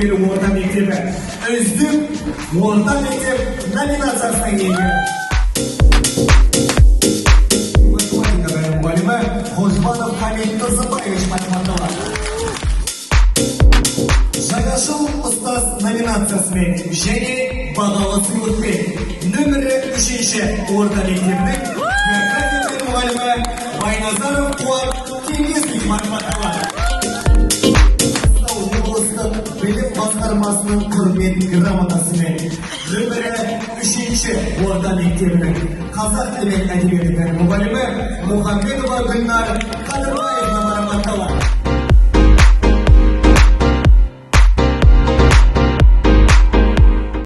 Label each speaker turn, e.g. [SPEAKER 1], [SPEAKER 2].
[SPEAKER 1] жалпы білім беру орта мектебі үздік орта мектеп номинациясының иегері. Математика пәні мұғалімі Қожбанов Хамит Тұрсынбаевич марапатталады. Жаңашыл ұстаз номинациясымен және бағалы сыйлықпен нөмірі үшінші орта мектебінің география пәні мұғалімі Байназаров Қуат Кеңесович марапатталады. Облыстық білім басқармасының құрмет грамотасымен нөмірі үшінші орта мектебінің қазақ тілі мен әдебиеті пәні мұғалімі Мұхаммедова Гүлнар Қадырбаевна.